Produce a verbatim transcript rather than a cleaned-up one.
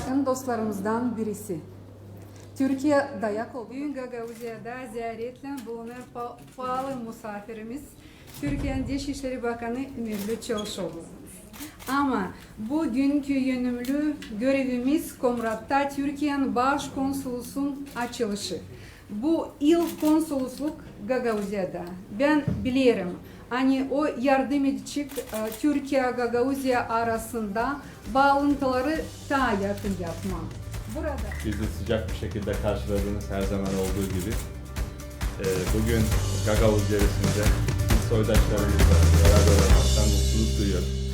En dostlarımızdan birisi. Türkiye dayak oldu. Büün Gagauziyada ziyaretlän bulunêr pa-, paalı musaafirimiz, Türkiyenin Deşişleri Bakanı Mevlüt Çavuşoğlu. Ama büünkü önümlü görevimiz Komratta Türkiyenin baş konsulluun açılışı. Bu ilk konsulluk Gagauziyada. Bän bilerim, ani o yardım edecek, e, Türkiye-Gagauziya arasında baalantıları taa yakın yapmaa. Burada bizi sıcak bir şekilde karşıladınız, her zaman olduğu gibi. E, bugün Gagauz Derisi'nde biz soydaşlarımızla beraber olmaktan mutluluk duyuyoruz.